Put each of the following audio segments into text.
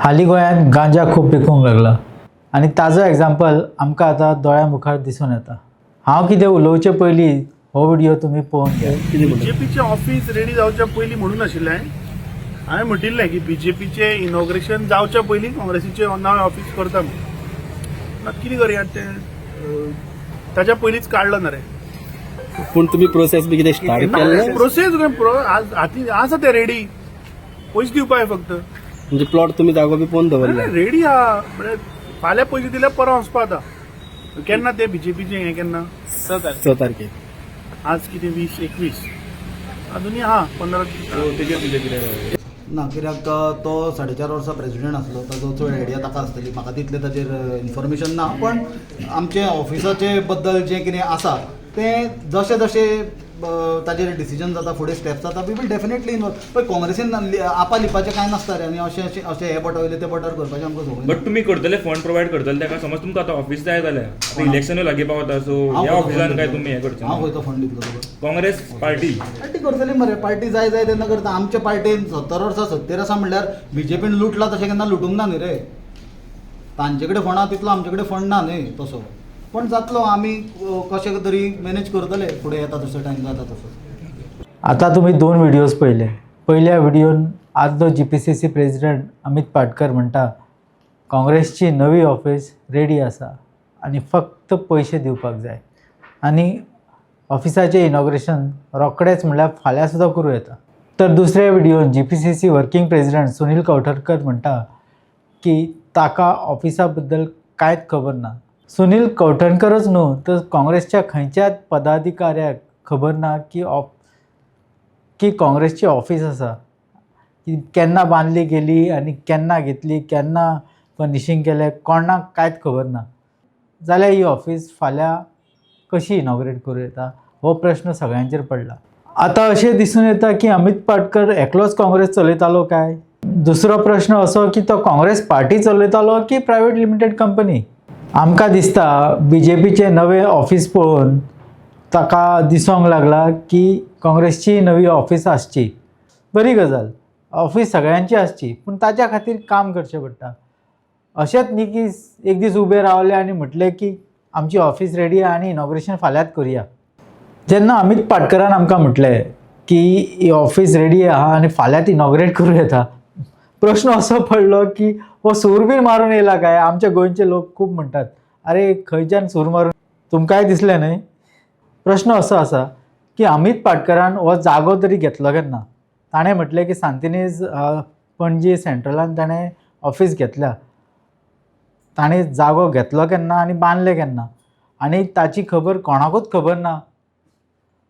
हालीं गोंयांत गांजा खूब पिकूंक लागला आनी ताजो एग्जाम्पल आमकां आतां दोळ्या मुखार दिसून येता. हांव कितें उलोवचे पयलीं हो व्हिडियो तुमी पळोवन घेयात. बीजेपीचें ऑफिस रेडी जावच्या पयलीं म्हणून आशिल्लें. हांवें म्हणिल्लें की बीजेपीचें इनॉग्रेशन जावच्या पयलीं काँग्रेसीचें नवें ऑफिस करता म्हणून. आतां कितें करया तें, ताच्या पयलींच काडलो ना रे. पूण तुम्ही प्रोसेस बी कितें स्टार्ट केल्ले? प्रोसेस आज हाती आसा तें रेडी, पयशे दिवपा फक्त. म्हणजे प्लॉट तुम्ही जागो बी पळोवन दवरला? रेडी आहा, म्हणजे फाल्यां पयशे दिल्यार परत वचपा. आतां केन्ना तें बीजेपीचें हें केन्ना? 6 तारखेर. आज कितें, 20 21, अजुनूय आहा 15. ना, कित्याक तो 4.5 वर्सां प्रेजिडेंट आसलो, ताजो चड आयडिया ताका आसतली. म्हाका तितलें ताचेर इन्फॉर्मेशन ना, पण आमचे ऑफिसाचे बद्दल जें कितें आसा तें जशें जशें ताजेर डिसिजन जाता, फुडें स्टेप्स जाता, we will definitely involve. पळय, काँग्रेसीन आपा लिपाचें कांय नासता रे आनी अशें अशें अशें हे बोटा वयलें ते बोटार करपाचें आमकां संवय ना. बट तुमी करतले, फंड प्रोवायड करतले ताका? समज तुमकां आतां ऑफिस जाय जाल्यार, आतां इलेक्शनूय लागीं पावता, सो हांव ह्या खंयचो ऑफिसान फंड काय दितलो? तुमी हें करचे हांव ना? खंयचो फंड दितलो तुका? काँग्रेस पार्टी. पार्टी करतली मरे, पार्टी जाय जाय तेन्ना करता. आमच्या पार्टीन 70 वर्सां सत्तेर आसा म्हणल्यार बीजेपीन लुटला तशें केन्ना लुटूंक ना न्ही रे. तांचे कडेन फंड आहा तितलो आमचे कडेन फंड ना न्ही तसो, पण जातलो आमी कशें तरी मॅनेज करतले, फुडें येता तसो टायम जाता तसो. आतां तुमी दोन व्हिडियोज पळयले. पयल्या व्हिडियोन आदलो GPCC president Amit Patkar म्हणटा काँग्रेसची नवी ऑफिस रेडी आसा आनी फक्त पयशे दिवपाक जाय आनी ऑफिसाचें इनॉग्रेशन रोखडेंच म्हणल्यार फाल्यां सुद्दां करूं येता. तर दुसऱ्या व्हिडियोन GPCC working president Sunil Kavathekar म्हणटा की ताका ऑफिसा बद्दल कांयच खबर ना. सुनील कवठणकरच न्हू तर काँग्रेसच्या खंयच्याच पदाधिकाऱ्याक खबर ना की काँग्रेसची ऑफिस आसा, की केन्ना बांदली गेली आनी केन्ना घेतली, केन्ना फर्निशींग केलें, कोणाक कांयच खबर ना. जाल्यार ही ऑफिस फाल्यां कशी इनॉग्रेट करूं येता हो प्रश्न सगळ्यांचेर पडला. आतां अशें दिसून येता की अमित पाटकर एकलोच काँग्रेस चलयतालो काय? दुसरो प्रश्न असो की तो काँग्रेस पार्टी चलयतालो की प्रायवेट लिमिटेड कंपनी? आमकां दिसता बीजेपीचें नवें ऑफिस पळोवन ताका दिसोंक लागला की काँग्रेसची नवी ऑफिस आसची. बरी गजाल, ऑफिस सगळ्यांची आसची, पूण ताच्या खातीर काम करचें पडटा. अशेंच न्ही की एक दीस उबे रावले आनी म्हटलें की आमची ऑफिस रेडी आहा आनी इनॉग्रेशन फाल्यांच करुया. जेन्ना अमित पाटकरान आमकां म्हटलें की ही ऑफिस रेडी आहा आनी फाल्यांच इनॉग्रेट करूं येता, प्रश्न असो पडलो की हो सूर बीन मारून येयला काय? आमच्या गोंयचे लोक खूब म्हणटात, अरे खंयच्यान सूर मारून? तुमकांय दिसलें न्हय? प्रश्न असो आसा की अमित पाटकरान हो जागो तरी घेतलो केन्ना? ताणें म्हटलें की सांतिनेज, पणजी सेंट्रलान ताणें ऑफिस घेतल्या. ताणें जागो घेतलो केन्ना आनी बांदलें केन्ना आनी ताची खबर कोणाकूच खबर ना,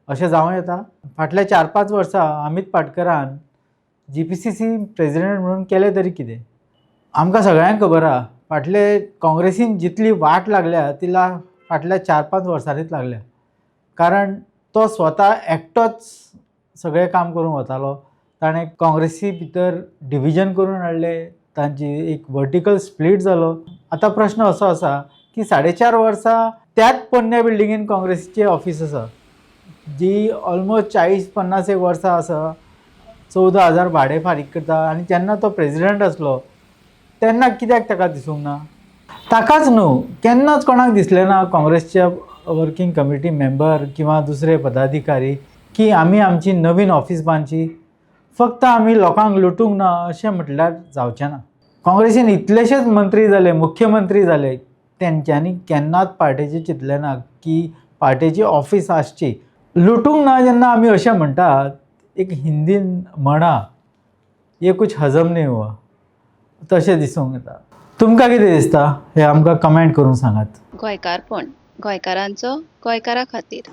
अशें जावं येता? फाटल्या 4-5 वर्सां अमित पाटकरान GPCC president म्हणून केलें तरी कितें? आमकां सगळ्यांक खबर आहा, फाटले काँग्रेसीन जितली वाट लागल्या तिला फाटल्या 4-5 वर्सांनीच लागल्या, कारण तो स्वता एकटोच सगळें काम करूंक वतालो. ताणें काँग्रेसी भितर डिविजन करून हाडलें, तांची एक वर्टिकल स्प्लीट जालो. आतां प्रश्न असो आसा की 4.5 वर्सां त्याच पोन्न्या बिल्डिंगेन काँग्रेसीचें ऑफिस आसा, जी ऑलमोस्ट 40-50 एक वर्सां आसा, 14,000 भाडें फारीक करता आनी जेन्ना तो प्रेजिडंट आसलो तेन्ना कित्याक ताका दिसूंक ना? ताकाच न्हू, केन्नाच कोणाक दिसलें ना काँग्रेसच्या वर्किंग कमिटी मेंबर किंवा दुसरे पदाधिकारी की आमी आमची नवीन ऑफिस बांदची? फक्त आमी लोकांक लुटूंक ना अशें म्हटल्यार जावचें ना. काँग्रेसीन इतलेशेच मंत्री जाले, मुख्यमंत्री जाले, तेंच्यांनी केन्नाच पार्टेचें चिंतलें ना की पार्टेची ऑफिस आसची. लुटूंक ना जेन्ना आमी अशें म्हणटात, एक हिंदीन म्हणा, ये कुछ हजम नहीं हुआ, तशें दिसूंक येता. तुमकां कितें दिसता हें आमकां कमेंट करून सांगात. गोंयकारपण, गोंयकारांचो गोंयकारा खातीर.